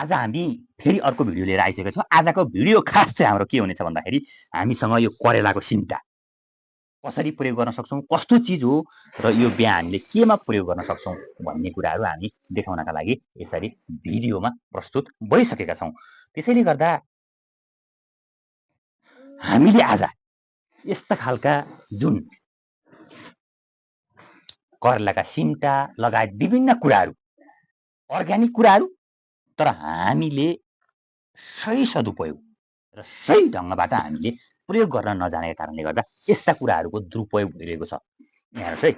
आज हामी फेरि अर्को भिडियो लिएर आइसकेका छौँ। आजको भिडियो खास चाहिँ हाम्रो के हुनेछ भन्दाखेरि हामीसँग यो करेलाको सिम्टा कसरी प्रयोग गर्न सक्छौँ, कस्तो चिज हो र यो बिहा हामीले केमा प्रयोग गर्न सक्छौँ भन्ने कुराहरू हामी देखाउनका लागि यसरी भिडियोमा प्रस्तुत भइसकेका छौँ। त्यसैले गर्दा हामीले आज यस्ता खालका जुन करेलाका सिम्टा लगायत विभिन्न कुराहरू, अर्ग्यानिक कुराहरू, तर हामीले सही सदुपयोग र सही ढङ्गबाट हामीले प्रयोग गर्न नजानेका कारणले गर्दा यस्ता कुराहरूको दुरुपयोग भइरहेको छ। यहाँ हेर्नुहोस् है,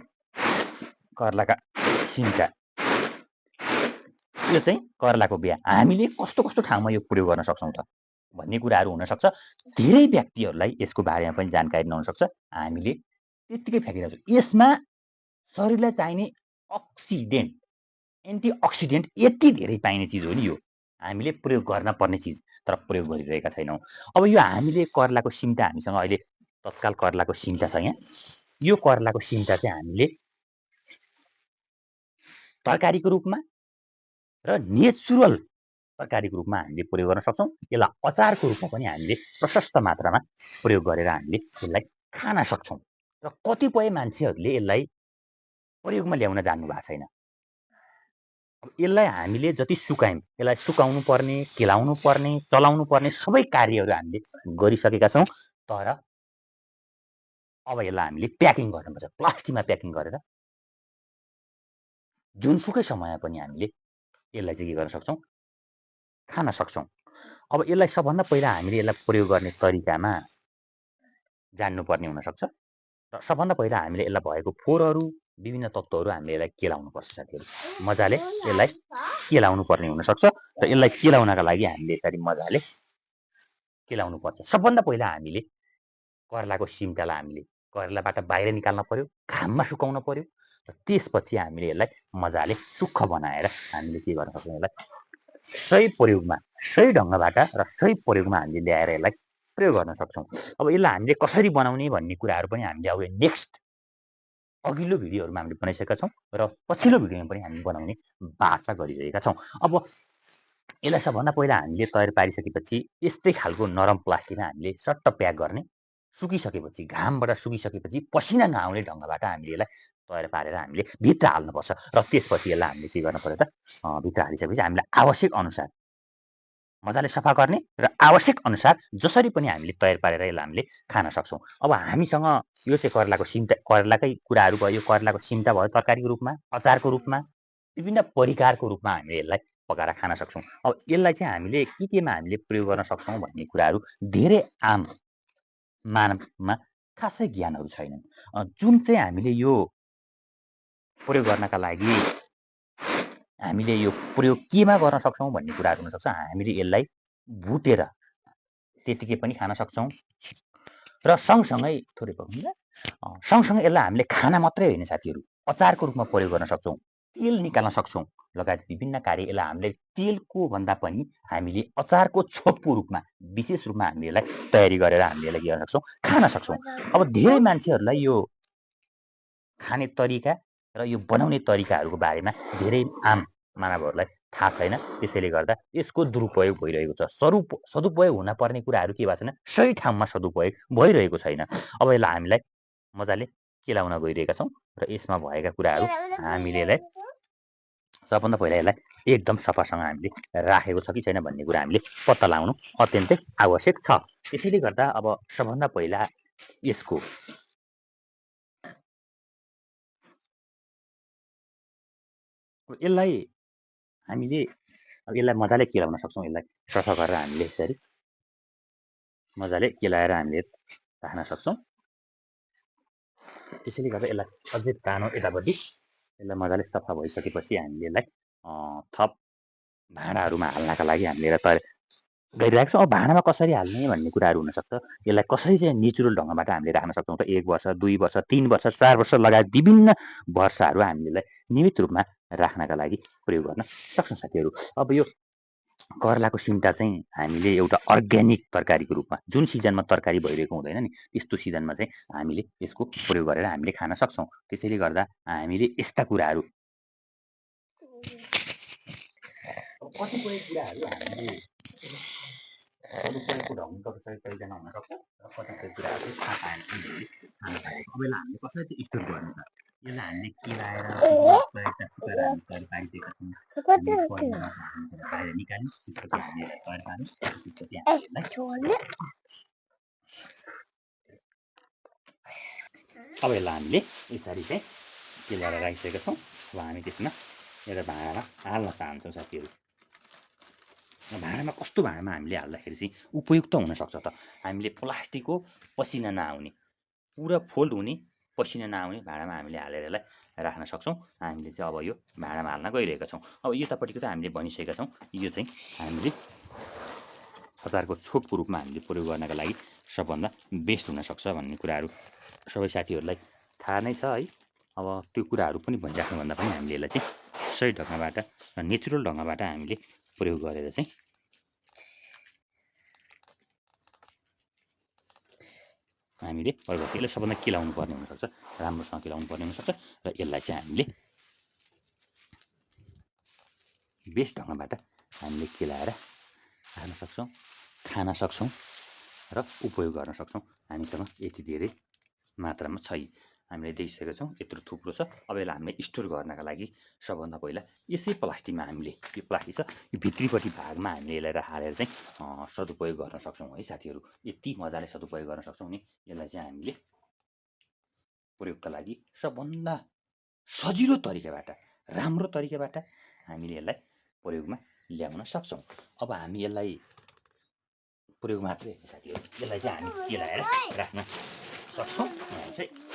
करेलाका सिम्टा, यो चाहिँ करेलाको बिहा हामीले कस्तो कस्तो ठाउँमा यो प्रयोग गर्न सक्छौँ त भन्ने कुराहरू हुनसक्छ। धेरै व्यक्तिहरूलाई यसको बारेमा पनि जानकारी नहुनसक्छ। हामीले त्यत्तिकै फ्याँकिरहेको छौँ। यसमा शरीरलाई चाहिने अक्सिडेन्ट, एन्टिअक्सिडेन्ट यति धेरै पाइने चिज हो नि यो, हामीले प्रयोग गर्न पर्ने चिज, तर प्रयोग गरिरहेका छैनौँ। अब यो हामीले करेलाको सिम्टा, हामीसँग अहिले तत्काल करेलाको सिम्टा छ यहाँ। यो करेलाको सिम्टा चाहिँ हामीले तरकारीको रूपमा र नेचुरल तरकारीको रूपमा हामीले प्रयोग गर्न सक्छौँ। यसलाई अचारको रूपमा पनि हामीले प्रशस्त मात्रामा प्रयोग गरेर हामीले यसलाई खान सक्छौँ। र कतिपय मान्छेहरूले यसलाई प्रयोगमा ल्याउन जान्नु भएको छैन। अब यसलाई हामीले जति सुकायौँ, यसलाई सुकाउनु पर्ने, केलाउनु पर्ने, चलाउनु पर्ने सबै कार्यहरू हामीले गरिसकेका छौँ। तर अब यसलाई हामीले प्याकिङ गर्नुपर्छ, प्लास्टिकमा प्याकिङ गरेर जुनसुकै समयमा पनि हामीले यसलाई चाहिँ के गर्न सक्छौँ, खान सक्छौँ। अब यसलाई सबभन्दा पहिला हामीले यसलाई प्रयोग गर्ने तरिकामा जान्नुपर्ने हुनसक्छ। र सबभन्दा पहिला हामीले यसलाई भएको फोहोरहरू, विभिन्न तत्त्वहरू हामीले यसलाई केलाउनुपर्छ साथीहरू। मजाले यसलाई केलाउनु पर्ने हुनसक्छ। र यसलाई केलाउनका लागि हामीले यसरी मजाले केलाउनुपर्छ। सबभन्दा पहिला हामीले करेलाको सिम्टालाई हामीले करेलाबाट बाहिर निकाल्न पर्यो, घाममा सुकाउन पर्यो। र त्यसपछि हामीले यसलाई मजाले सुक्ख बनाएर हामीले के गर्न सक्छौँ, यसलाई सही प्रयोगमा, सही ढङ्गबाट र सही प्रयोगमा हामीले ल्याएर यसलाई प्रयोग गर्न सक्छौँ। अब यसलाई हामीले कसरी बनाउने भन्ने कुराहरू पनि हामीले अब नेक्स्ट अघिल्लो भिडियोहरूमा हामीले बनाइसकेका छौँ र पछिल्लो भिडियोमा पनि हामी बनाउने बाचा गरिरहेका छौँ। अब यसलाई सबभन्दा पहिला हामीले तयार पारिसकेपछि यस्तै खालको नरम प्लास्टिकमा हामीले सट्ट प्याक गर्ने। सुकिसकेपछि, घामबाट सुकिसकेपछि पसिना नआउने ढङ्गबाट हामीले यसलाई तयार पारेर हामीले भित्र हाल्नुपर्छ। र त्यसपछि यसलाई हामीले के गर्न पर्यो त, भित्र हालिसकेपछि हामीलाई आवश्यक अनुसार मजाले सफा गर्ने र आवश्यक अनुसार जसरी पनि हामीले तयार पारेर यसलाई हामीले खान सक्छौँ। अब हामीसँग यो चाहिँ करेलाको सिम्टा, करेलाकै कुराहरू भयो, करेलाको सिम्टा भयो, तरकारीको रूपमा, अचारको रूपमा, विभिन्न परिकारको रूपमा हामीले यसलाई पकाएर खान सक्छौँ। अब यसलाई चाहिँ हामीले केमा हामीले प्रयोग गर्न सक्छौँ भन्ने कुराहरू धेरै आम मानवमा खासै ज्ञानहरू छैनन्। जुन चाहिँ हामीले यो प्रयोग गर्नका लागि हामीले यो प्रयोग केमा गर्न सक्छौँ भन्ने कुराहरू हुनसक्छ। हामीले यसलाई भुटेर त्यतिकै पनि खान सक्छौँ। र सँगसँगै थोरै पकाउँदा सँगसँगै यसलाई हामीले खाना मात्रै होइन साथीहरू, अचारको रूपमा प्रयोग गर्न सक्छौँ, तेल निकाल्न सक्छौँ लगायत विभिन्न कार्य। यसलाई हामीले तेलको भन्दा पनि हामीले अचारको छोपको रूपमा, विशेष रूपमा हामीले यसलाई तयारी गरेर हामीले यसलाई के गर्न सक्छौँ, खान सक्छौँ। अब धेरै मान्छेहरूलाई यो खाने तरिका र यो बनाउने तरिकाहरूको बारेमा धेरै आम मानवहरूलाई थाहा छैन। त्यसैले गर्दा यसको दुरुपयोग भइरहेको छ। सदुपयोग हुन पर्ने कुराहरू के भएको छैन, सही ठाउँमा सदुपयोग भइरहेको छैन। अब यसलाई हामीलाई मजाले केलाउन गइरहेका छौँ र यसमा भएका कुराहरू हामीले यसलाई सबभन्दा पहिला यसलाई एकदम सफासँग हामीले राखेको छ कि छैन भन्ने कुरा हामीले पत्ता लगाउनु अत्यन्तै आवश्यक छ। त्यसैले गर्दा अब सबभन्दा पहिला यसको यसलाई हामीले यसलाई मजाले केलाउन सक्छौँ। यसलाई सफा गरेर हामीले यसरी मजाले केलाएर हामीले राख्न सक्छौँ। त्यसैले गर्दा यसलाई अझै तानो यतापट्टि यसलाई मजाले सफा भइसकेपछि हामीले यसलाई थप भाँडाहरूमा हाल्नका लागि हामीले यसलाई तयार गरिरहेको छौँ। अब भाँडामा कसरी हाल्ने भन्ने कुराहरू हुनसक्छ। यसलाई कसरी चाहिँ नेचुरल ढङ्गबाट हामीले राख्न सक्छौँ त 1 वर्ष, 2 वर्ष, 3 वर्ष, 4 वर्ष लगायत विभिन्न वर्षहरू हामीले यसलाई नियमित रूपमा राख्नका लागि प्रयोग गर्न सक्छौँ साथीहरू। अब यो करेलाको सिम्टा चाहिँ हामीले एउटा अर्ग्यानिक तरकारीको रूपमा, जुन सिजनमा तरकारी भइरहेको हुँदैन नि, त्यस्तो सिजनमा चाहिँ हामीले यसको प्रयोग गरेर हामीले खान सक्छौँ। त्यसैले गर्दा हामीले यस्ता कुराहरू अब कतिपय कुराहरू हामीले सदुपयोगको ढङ्गबाट सही तरिकामा हुन सक्छ र कतिपय कुराहरू चाहिँ थाहा पाएन हामीले खान पाएको अब यसलाई हामीले कसरी चाहिँ स्टोर गर्नु त यसलाई हामीले केलाएर तरिका फुटेर हामी तयार पारिसकेका छौँ हामीले परिमाणमा बाहिर निकाल्यौँ त्यसपछि हामीले यसलाई तयार पार्यौँ त्यसपछि हामीले यसलाई अब यसलाई हामीले यसरी चाहिँ केलाएर राखिसकेका छौँ अब हामी त्यसमा एउटा भाँडामा हाल्न चाहन्छौँ साथीहरू भाँडामा कस्तो भाँडामा हामीले हाल्दाखेरि चाहिँ उपयुक्त हुनसक्छ त हामीले प्लास्टिकको पसिना नआउने पुरा फोल्ड हुने पसिना नआउने भाँडामा हामीले हालेर यसलाई राख्न सक्छौँ हामीले चाहिँ अब यो भाँडामा हाल्न गइरहेका छौँ अब यतापट्टिको त हामीले भनिसकेका छौँ यो चाहिँ हामीले अचारको छोपको रूपमा हामीले प्रयोग गर्नका लागि सबभन्दा बेस्ट हुनसक्छ भन्ने कुराहरू सबै साथीहरूलाई थाहा नै छ है अब त्यो कुराहरू पनि भनिराख्नुभन्दा पनि हामीले यसलाई चाहिँ सही ढङ्गबाट र नेचुरल ढङ्गबाट हामीले प्रयोग गरेर चाहिँ हामीले प्रयोग यसलाई सबभन्दा केलाउनु पर्ने हुनसक्छ राम्रोसँग केलाउनु पर्ने हुनसक्छ र यसलाई चाहिँ हामीले बेस्ट ढङ्गबाट हामीले केलाएर खान सक्छौँ खान सक्छौँ र उपयोग गर्न सक्छौँ हामीसँग यति धेरै मात्रामा छैन हामीले देखिसकेका छौँ यत्रो थुप्रो छ अब यसलाई हामीले स्टोर गर्नका लागि सबभन्दा पहिला यसै प्लास्टिकमा हामीले यो प्लास्टिक छ यो भित्रीपट्टि भागमा हामीले यसलाई हालेर चाहिँ सदुपयोग गर्न सक्छौँ है साथीहरू यति मजाले सदुपयोग गर्न सक्छौँ नि यसलाई चाहिँ हामीले प्रयोगका लागि सबभन्दा सजिलो तरिकाबाट राम्रो तरिकाबाट हामीले यसलाई प्रयोगमा ल्याउन सक्छौँ अब हामी यसलाई प्रयोग मात्रै साथीहरू यसलाई चाहिँ हामी केलाएर राख्न सक्छौँ हामी चाहिँ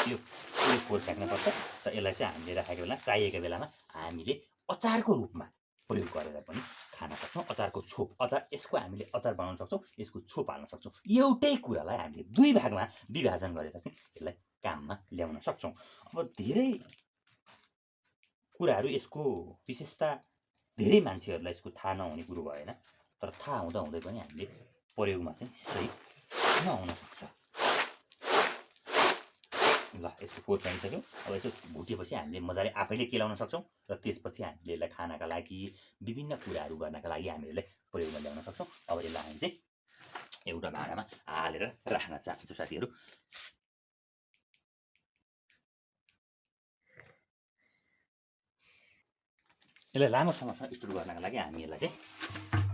यो फोहोर फ्याँक्नुपर्छ र यसलाई चाहिँ हामीले राखेको बेला चाहिएको बेलामा हामीले अचारको रूपमा प्रयोग गरेर पनि खान सक्छौँ अचारको छोप अचार यसको हामीले अचार बनाउन सक्छौँ यसको छोप हाल्न सक्छौँ एउटै कुरालाई हामीले दुई भागमा विभाजन गरेर चाहिँ यसलाई काममा ल्याउन सक्छौँ अब धेरै कुराहरू यसको विशेषता धेरै मान्छेहरूलाई यसको थाहा नहुने कुरो भएन तर थाहा हुँदा हुँदै पनि हामीले प्रयोगमा चाहिँ सही नहुन सक्छ ल यसको फोहोर फ्याँकिसक्यौँ अब यसो भुटेपछि हामीले मजाले आफैले केलाउन सक्छौँ र त्यसपछि हामीले यसलाई खानका लागि विभिन्न कुराहरू गर्नका लागि हामी यसलाई प्रयोगमा ल्याउन सक्छौँ अब यसलाई हामी चाहिँ एउटा भाँडामा हालेर राख्न चाहन्छौँ साथीहरू यसलाई लामो समयसम्म स्टोर गर्नका लागि हामी यसलाई चाहिँ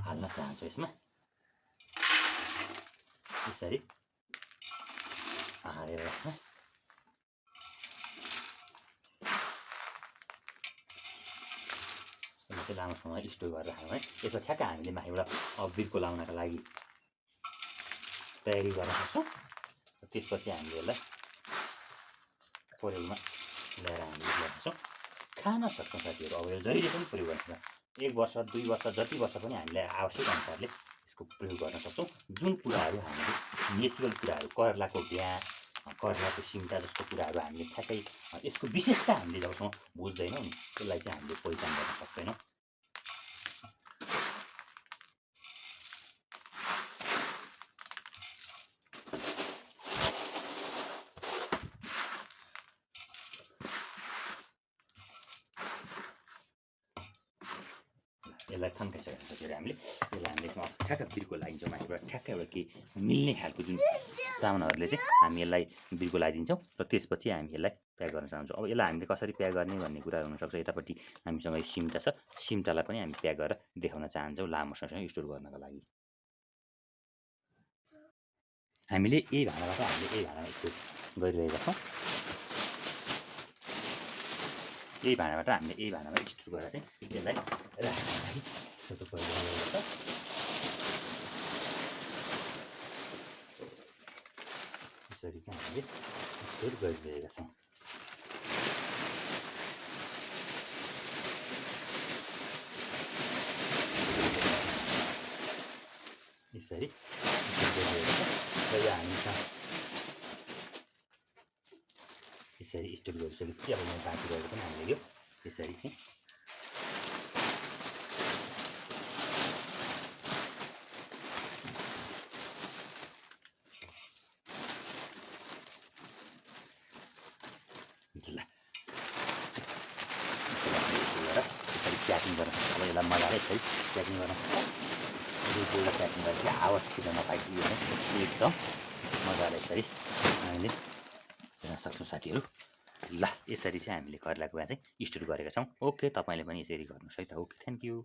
हाल्न चाहन्छौँ यसमा यसरी हालेर राख्न लामो समय स्टोर गरेर राख्यौँ है यसमा ठ्याक्क हामीले माथिबाट बिर्को लाउनका लागि तयारी गर्न सक्छौँ त्यसपछि हामीले यसलाई प्रयोगमा ल्याएर हामीले ल्याउँछौँ खान सक्छौँ साथीहरू अब यो जहिले पनि प्रयोग गर्न सक्छौँ 1 वर्ष 2 वर्ष जति वर्ष पनि हामीले आवश्यक अनुसारले यसको प्रयोग गर्न सक्छौँ जुन कुराहरू हामीले नेचुरल कुराहरू करेलाको बिहा करेलाको सिम्टा जस्तो कुराहरू हामीले ठ्याक्कै यसको विशेषता हामीले जबसम्म बुझ्दैनौँ नि त्यसलाई चाहिँ हामीले पहिचान गर्न सक्दैनौँ यसलाई थन्काइसकेर सकेर हामीले यसमा ठ्याक्क बिर्को लगाइदिन्छौँ माथिबाट ठ्याक्क एउटा केही मिल्ने खालको जुन सामानहरूले चाहिँ हामी यसलाई बिर्को लगाइदिन्छौँ र त्यसपछि हामी यसलाई प्याक गर्न चाहन्छौँ अब यसलाई हामीले कसरी प्याक गर्ने भन्ने कुरा हुनसक्छ यतापट्टि हामीसँग सिम्टा छ सिम्टालाई पनि हामी प्याक गरेर देखाउन चाहन्छौँ लामो समयसम्म स्टोर गर्नका लागि हामीले यही भाँडाबाट हामीले यही भाँडामा स्टोर गरिरहेका छौँ यही भाँडाबाट हामीले यही भाँडामा स्टोर गरेर चाहिँ यसलाई राख्नका लागि सदुपयोग गरिरहेको छ यसरी चाहिँ हामीले स्टोर गरिरहेका छौँ यसरी र यो हामीसँग यसरी स्टोर गरिसकेपछि अब यहाँ बाँकी रहेको पनि हामीले यो यसरी चाहिँ ल प्याकिङ गर्न मजाले यसरी प्याकिङ गरौँ। दुईवटा प्याकिङ गरेर चाहिँ आवाज छिटो नपाइदियो भने एकदम मजाले यसरी हामीले हेर्न सक्छौँ साथीहरू। ल यसरी चाहिँ हामीले करेलाको बिहा चाहिँ स्टोर गरेका छौँ। ओके, तपाईँले पनि यसरी गर्नुहोस् है त। Okay, thank you.